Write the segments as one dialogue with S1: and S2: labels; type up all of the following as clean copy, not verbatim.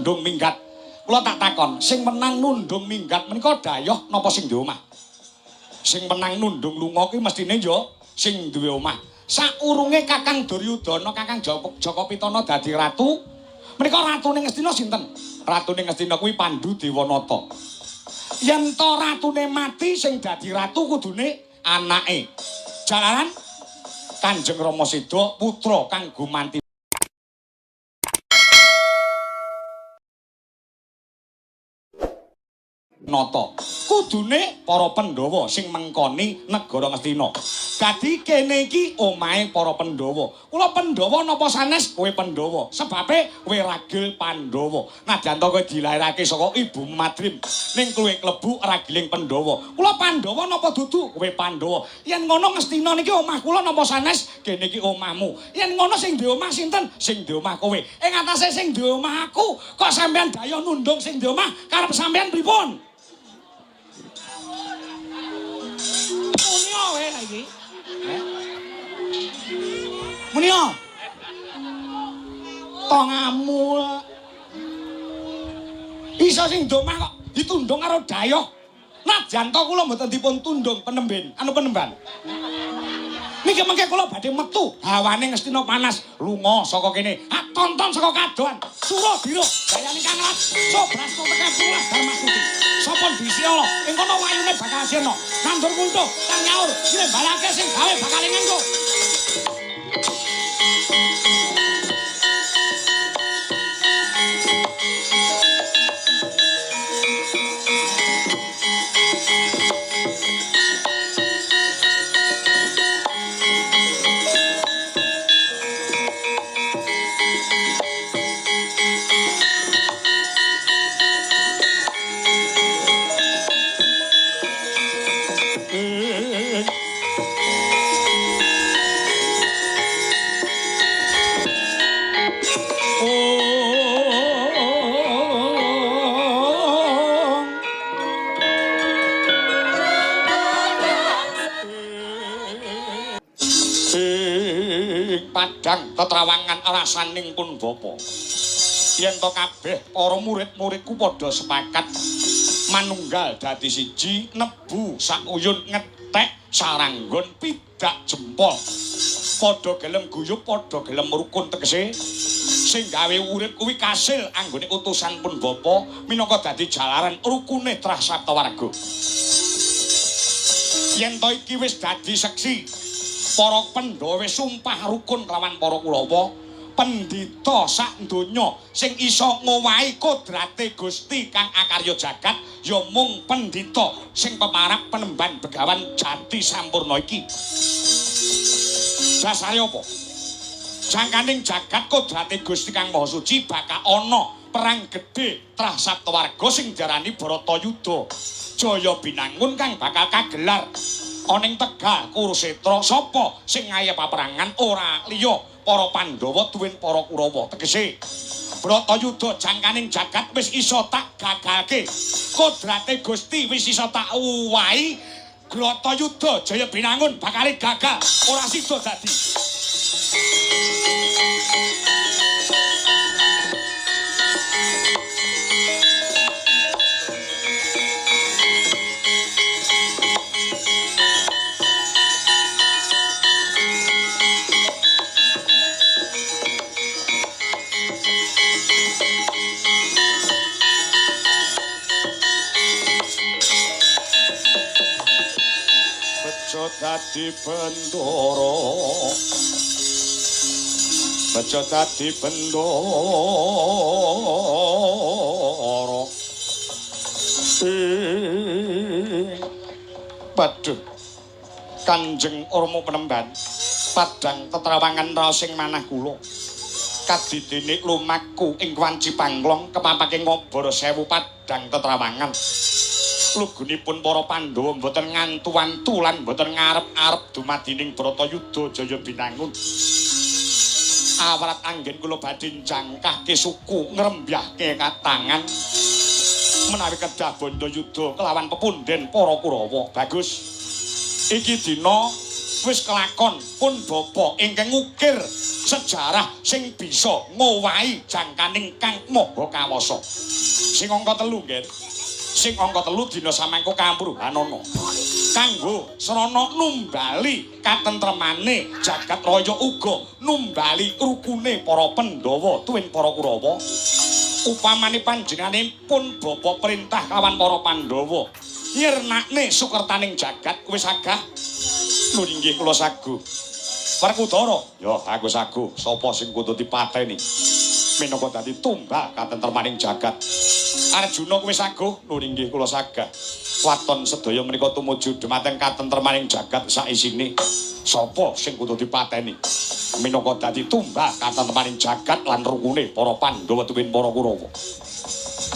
S1: nundung minggat. Kula tak takon, sing menang nundung minggat menika dayoh napa sing duwe omah? Sing menang nundung lunga kuwi mestine ya sing duwe omah. Saurunge Kakang Duryudana, Kakang Jaka Pitana dadi ratu, menika ratune Ngastina sinten? Ratune Ngastina kuwi Pandu Dewanata. Yen to ratune mati sing dadi ratu kudune anake. Jalaran Kanjeng Rama seda putra kang gumanti nata. Kudune para Pandhawa sing mengkoni negara Ngastina. Dadi kene iki omahe para Pandhawa. Kula Pandhawa napa sanes? Kowe Pandhawa. Sebabe kowe ragil Pandhawa. Nadyan to kowe dilairake saka ibu Madrim ning kowe klebu ragiling Pandhawa. Kula Pandhawa napa dudu? Kowe Pandhawa. Yen ngono Ngastina niki omah kula napa sanes? Kene iki omahmu. Yen ngono sing duwe omah sinten? Sing duwe omah kowe. Ing atase sing duwe omah aku, kok sampean dayoh nundung sing duwe omah? Karep sampean pripun? Munio wae lagi. Munio. Tongamu. Iso sing domah kok ditundung karo dayoh. Najan to kula mboten dipun tundung penemben, anu penemban. Niki mengke kula badhe metu, hawane Ngastina panas, lunga saka kene. Ah tonton saka kadohan. Sura dira gayane Kang Lat. Sobrasto tekan 12 Darmastuti. Sapa disi ala, ing kono wayune bakal sirna. Nandur kuntuh, kang nyaur, nglembalake sing gawe bakal nganggo. Padang tetrawangan rasaning pun bapa. Yen to kabeh para murid-muridku padha sepakat manunggal dadi siji nebu sauyun ngetek saranggon pidak jempol. Padha gelem guyub, padha gelem rukun, tegese sing gawe urip kuwi kasil anggone utusan pun bapa minangka dadi jalaran rukune trah saptawarga. Yen to iki wis dadi seksi para Pandhawa wis sumpah rukun lawan para Kurawa, pendhita sak donya sing iso ngowahi kodrate Gusti kang akarya jagat ya mung pendhita sing pemarap penemban Begawan Jati Sampurna iki. Dasare apa? Jangkaning jagat kodrate Gusti kang Maha Suci bakal ana perang gedhe trah saptawarga sing diarani Bharatayuda Jaya Binangun kang bakal kagelar ana ing Tegal Kurusetra. Sapa sing ngayah paperangan ora liya para Pandhawa tuwin para Kurawa. Tegese Bharatayuda jangkaning jagat wis iso tak gagalke, kodrate Gusti wis iso tak uwahi. Bharatayuda Jaya Binangun bakal gagal, ora sida dadi. Bejo dadi bendoro, bejo dadi bendoro. Waduh, Kanjeng Rama Penemban, padang tetrawangan raos ing manah kula. Kadidene lumaku ing wanci panglong kepapake ngobor 1000 padang tetrawangan. Lugunipun para Pandhawa mboten ngantu-antu lan mboten ngarep-arep dumadining Bharatayuda Jaya Binangun. Awrat anggen kula badhe njangkahke suku ngrembyahke katangan menawi kedah bandha yuda kelawan pepunden para Kurawa. Bagus. Iki dina Wis kelakon pun bapa ingkang ngukir sejarah sing bisa ngowahi jangkaning kang maha kawasa. Sing angka 3 nggih. Sing angka 3 dina samangko kampruhanana. Kanggo srana numbali katentremane jagat raya uga numbali rukune para Pandhawa tuwin para Kurawa. Upamane panjenengane pun bapa perintah kawan para Pandhawa nyirnakne sukertaning jagat wis agah. Lho inggih kula sagu. Werkudara, ya aku sagu. Sapa sing kudu dipateni minangka dadi tumbal katentremaning jagat? Arjuna kuwi saguh. Lho inggih kula sagah. Waton sedaya menika tumuju dumateng katentremaning jagat saisine. Sapa sing kudu dipateni minangka dadi tumbal katentremaning jagat lan rukune para Pandhawa tuwin para Kurawa?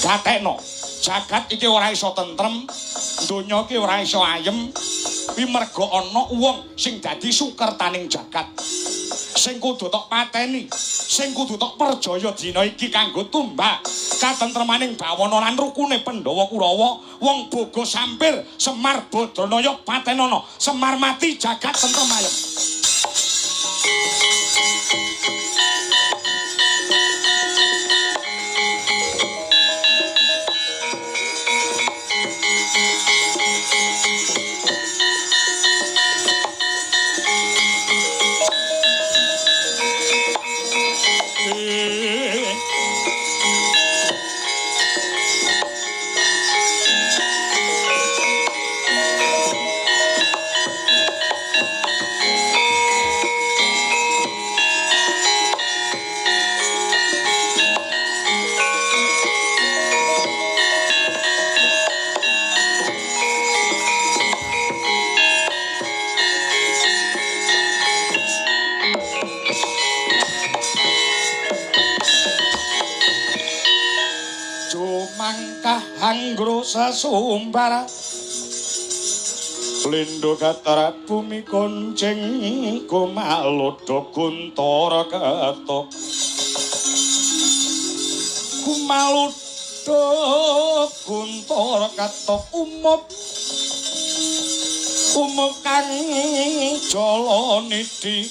S1: Gatekno, jagat iki ora iso tentrem, donya iki ora iso ayem, kuwi merga ana wong sing dadi sukertaning jagat. Sing kudu tok pateni, sing kudu tok perjaya dina iki kanggo tumbak katentremaning bawana lan rukune Pandhawa Kurawa, wong boga sampir Semar Badranaya patenana, Semar mati jagat tentrem ayem. Anggro sasumbara lindo gatara bumi koncing kumalodho kuntara ketok kumalodho kuntara ketok umup umup kang jala niti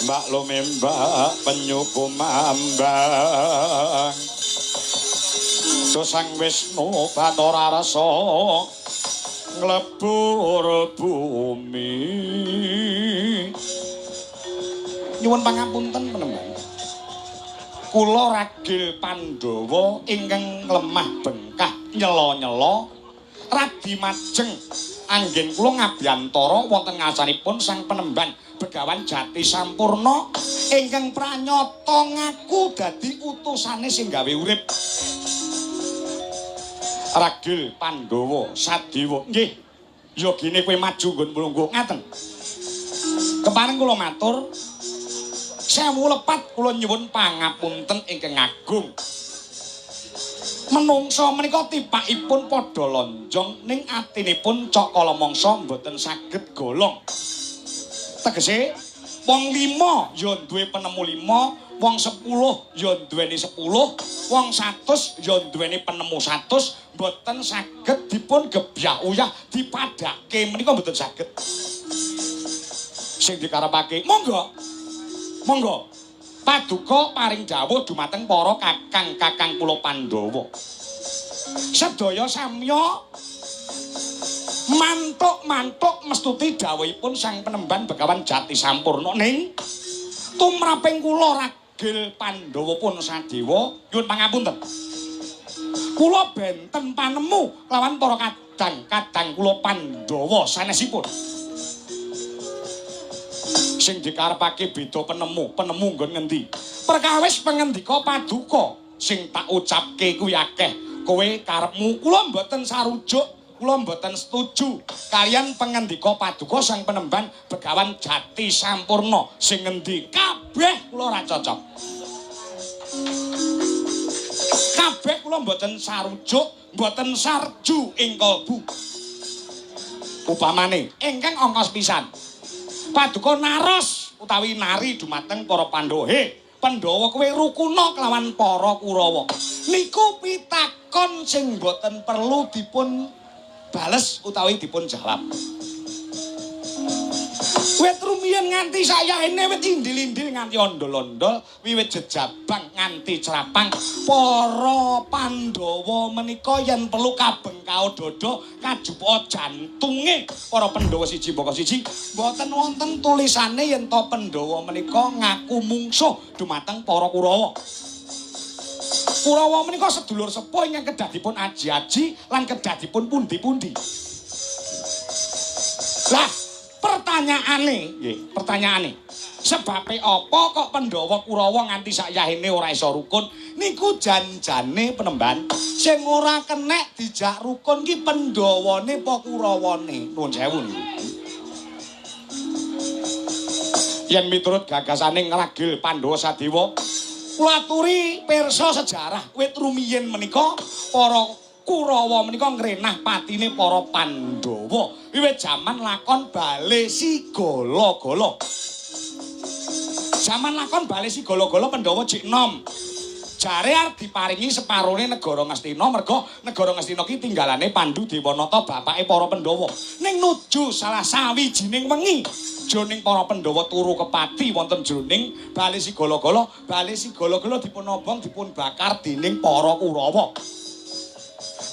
S1: mbak lumembak penyu kumambang Sang Wisnu Bathara Rasa nglebur bumi. Nyuwun pangapunten penemban. Kula ragil Pandhawa ingkang lemah bengkah nyela-nyela radi majeng anggen kula ngabiyantara wonten ngarsanipun Sang Penemban Begawan Jati Sampurna ingkang pranyata ngaku dadi utusane sing gawe urip. Ragil Pandhawa Sadewa nggih yogine kowe maju nggon mlungguh ngaten. Kepareng kula matur sewu lepat kula nyuwun pangapunten ingkang agung. Menungsa menika tipakipun padha lonjong ning atinipun cakala mangsa mboten saged golong. Tegese wong 5 ya duwe penemu 5, wong 10 ya duweni 10, wong 100 ya duweni penemu 100, mboten saged dipun gebyah uyah dipadhake menika mboten saged. Sing dikarepake monggo. Monggo. Paduka paring dawuh dumateng para kakang-kakang kula Pandhawa. Sedaya samya mantuk-mantuk mestuti dawuhipun Sang Penemban Begawan Jati Sampurna ning tumraping kula ragil Pandhawa pun Sadewa nyuwun pangapunten. Kula benten panemu lawan para kadang-kadang kula Pandhawa sanesipun. Sing dikarepake beda penemu, penemu nggon ngendi? Perkawis pangendika paduka sing tak ucapke kuwi akeh. Kowe karepmu kula mboten sarujuk, kula mboten setuju kaliyan pangendika paduka Sang Penemban Begawan Jati Sampurna sing ngendi? Kabeh kula ora cocok. Kabeh kula mboten sarujuk, mboten sarju ing kalbu. Upamane ingkang angka sepisan paduka naros utawi nari dumateng para Pandhawa. He, Pandhawa kowe rukuna kelawan para Kurawa. Niku pitakon sing mboten perlu dipun bales utawi dipun jawab. Wit rumiyin nganti sayahene wit indil-indil nganti ondol-ondol, wiwit jejabang nganti crapang. Para Pandhawa menika yen perlu kabengkao dada kajupa jantunge para Pandhawa siji mbaka siji, mboten wonten tulisane yen to Pandhawa menika ngaku mungsuh dumateng para Kurawa. Kurawa menika sedulur sepuh ingkang kedah dipun aji-aji lan kedah dipun pundi-pundi. Lah, pertanyaane, nggih, pertanyaane. Sebabe apa kok Pandhawa Kurawa nganti sayahene ora iso rukun? Niku janjane penemban sing ora kenek dijak rukun ki Pandhawane apa Kurawane? Nuwun sewu niku. Yen miturut gagasane ngragil Pandhawa Sadewa, kula aturi pirsa sejarah wit rumiyin menika para Kurawa menika ngrenah patine para Pandhawa wiwit jaman lakon Bale Sigala-gala. Jaman lakon Bale Sigala-gala Pandhawa jek enom. Jare arep diparingi separone negara Ngastina merga negara Ngastina ki tinggalane Pandu Dewanata bapake para Pandhawa. Ning nuju salah sawijining wengi jroning para Pandhawa turu kepati wonten jroning Bale Sigala-gala, Bale Sigala-gala dipun obong dipun bakar dening para Kurawa.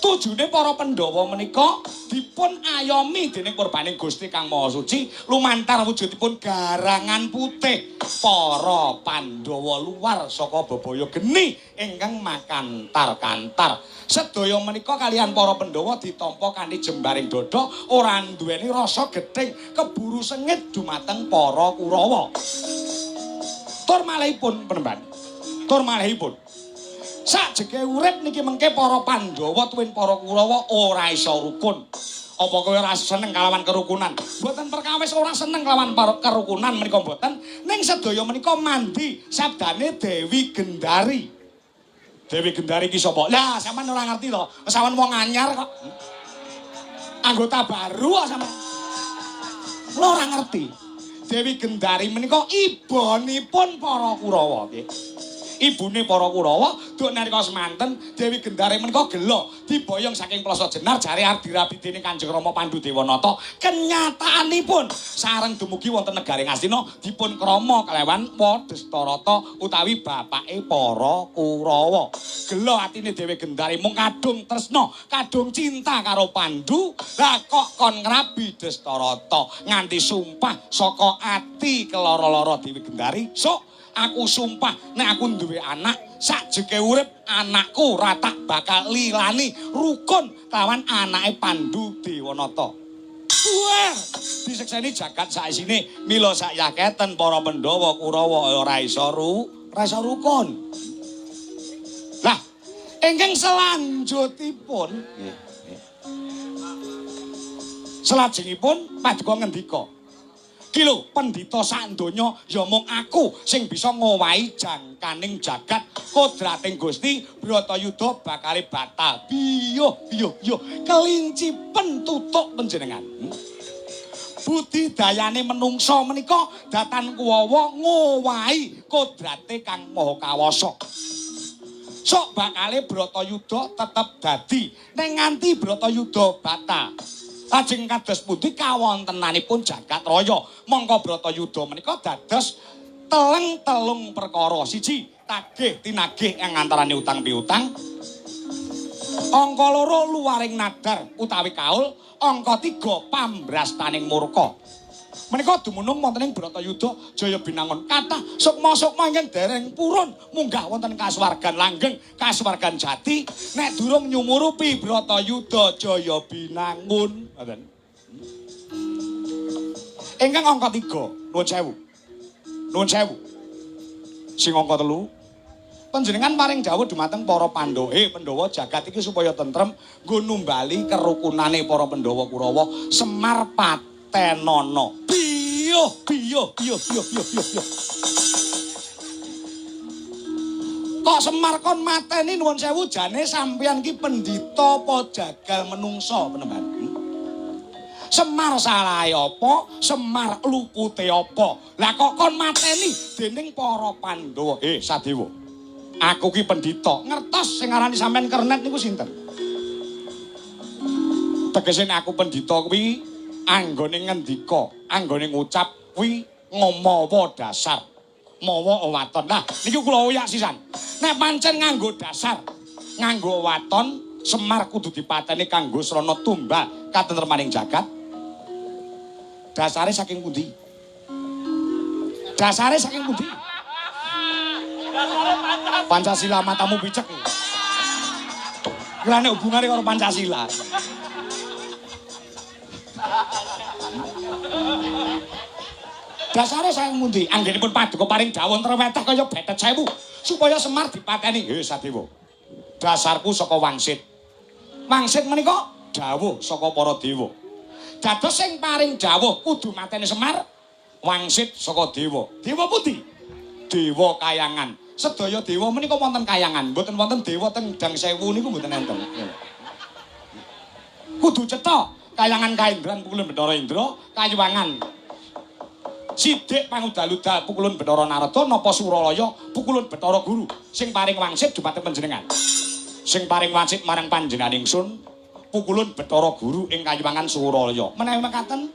S1: Tujune para Pandhawa menika dipun ayomi dening kurbaning Gusti Kang Maha Suci lumantar wujudipun garangan putih. Para Pandhawa luar saka bebaya geni ingkang makantar-kantar. Sedaya menika kalian para Pandhawa ditampa kanthi jembaring dada ora nduweni rasa gething keburu sengit dumateng para Kurawa. Tur malihipun penemban. Tur malihipun. Sajege urip niki mengke para Pandhawa tuwin para Kurawa ora iso rukun. Apa kowe ora seneng kalawan kerukunan? Mboten perkawis ora seneng kalawan kerukunan menika mboten. Ning sedaya menika mandi sabdane Dewi Gendari. Dewi Gendari ki sapa? Lah, sampean ora ngerti to. Sampean wong anyar kok. Anggota baru kok sampean. Lo ora ngerti. Dewi Gendari menika ibonipun para Kurawa nggih. Ibune para Kurawa duk nalika semanten Dewi Gendari menika gela diboyong saking Plaza Jenar jare arep dirabi dening Kanjeng Rama Pandu Dewanata. Kenyataanipun sareng dumugi wonten negari Ngastina dipun krama kalawan Wadestarata utawi bapake para Kurawa. Gela atine Dewi Gendari mung kadung tresna, kadung cinta karo Pandu, lah kok kon ngrabi Destarata nganti sumpah saka ati keloro-loro Dewi Gendari. Sok aku sumpah nek aku duwe anak sakjeke urip anakku ora tak bakal lilani rukun lawan anake Pandu Dewanata. Wah, disekseni jagat saisine mila sayaketen para Pandhawa Kurawa ora iso rukun. Lah, ingkang selanjutipun nggih. Selajengipun paduka ngendika, "Ki lho pendhita sak donya ya mung aku sing bisa ngowahi jangkaning jagat kodrating Gusti Bratayuda bakale batal." Biyoh biyoh biyoh kelinci pentutuk panjenengan. Budidayane menungsa menika datan kuwawa ngowahi kodrate Kang Maha Kawasa. Sok bakale Bratayuda tetep dadi ning nganti Bratayuda batal. Lajeng kados pundi kawontenanipun jagat raya? Mongko Bratayuda menika dados teleng-telung perkara. Siji, tagih tinagih ing antarane utang piutang. Angka loro luwaring nadar utawi kaul, angka 3 pambrastaning murka. Menika dumunung wonten ing Bratayuda Jaya Binangun. Kathah sukma-sukma ingkang dereng purun munggah wonten kasuwargan langgeng, kasuwargan jati nek durung nyumurupi Bratayuda Jaya Binangun. Ngoten. Ingkang angka 3, nuwun sewu. Nuwun sewu. Sing angka 3, panjenengan paring dawuh dumateng para Pandhawa, Pandhawa jagat iki supaya tentrem nggo numbali kerukunane para Pandhawa Kurawa Semar patenono. Biyoh biyoh biyoh biyoh biyoh biyoh biyoh. Kok Semar kon mateni nuwun sewu jane sampeyan ki pendhita apa jagal menungso penemban? Semar salahe apa? Semar lupute apa? Lah kok kon mateni dening para Pandhawa? Sadewa. Aku ki pendhita. Ngertos sing aranane sampean kernet niku sinten? Tegese nek aku pendhita kuwi anggone ngendika, anggone ngucap Kuwi ngomawa dasar. Mawa waton. Nah, niki kula uyak sisan. Nek pancen nganggo dasar, nganggo waton, Semar kudu dipateni kanggo srana tumbal katentremaning jagat. Dasare saking pundi? Dasare saking pundi? Pancasila matamu picek. Lha nek hubungane karo Pancasila. Dasare saking pundi? Anggenipun paduka paring dawuh treweteh kaya betet sewu supaya Semar dipateni. He Sadewa. Dasarku saka wangsit. Wangsit menika dawuh saka para dewa. Dados sing paring dawuh kudu mateni Semar wangsit saka dewa. Dewa pundi? Dewa kayangan. Sedaya dewa menika wonten kayangan, mboten wonten dewa teng Dang Sewu niku mboten enten. Kudu cetha kayangan kaindran pukulun Bathara Indra, kayuwangan Sidik pangudal-udal pukulun Bathara Narada napa Suralaya pukulun Bathara Guru sing paring wangsit dumateng panjenengan. Sing paring wangsit marang panjenengan ingsun pukulun Bathara Guru ing kayuwangan Suralaya. Menawi mekaten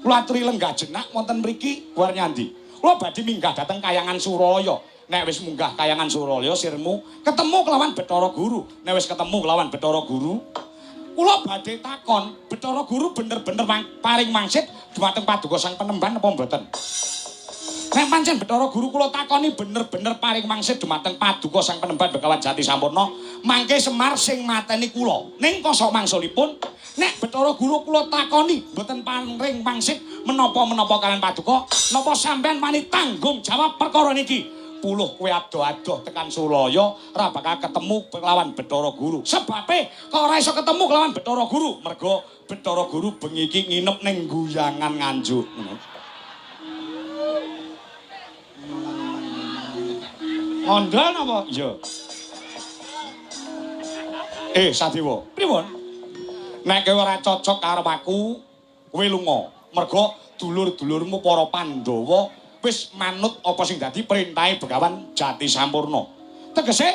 S1: kula aturi lenggah jenak wonten mriki buar nyandi. Kula badhe minggah dhateng kayangan Suralaya. Nek wis munggah kayangan Suralaya sirmu ketemu kelawan Bathara Guru. Nek wis ketemu kelawan Bathara Guru, kula badhe takon, Bathara Guru bener-bener paring wangsit dumateng paduka Sang Penemban apa mboten? Nek pancen Bathara Guru kula takoni bener-bener paring wangsit dumateng paduka Sang Penemban Begawan Jati Sampurna, mangke Semar sing mateni kula. Ning kosok mangsulipun, nek Bathara Guru kula takoni mboten paring wangsit menapa-menapa kalian paduka, napa sampean wani tanggung jawab perkara niki? Puluh kowe adoh-adoh tekan Suralaya ora bakal ketemu kelawan Bathara Guru. Sebabe kok ora iso ketemu kelawan Bathara Guru? Mergo Bathara Guru bengi iki nginep ning Guyangan Nganjuk. Ngandel napa? Iya. Sadewa, pripun? Nek kowe ora cocok karo aku, kowe lunga. Mergo dulur-dulurmu para Pandhawa wis manut apa sing dadi perintahe Begawan Jati Sampurna. Tegese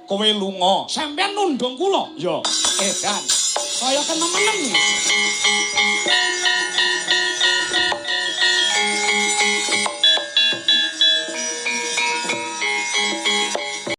S1: kowe lunga, sampean nundung kula. Ya, edan. Kaya kenemenen.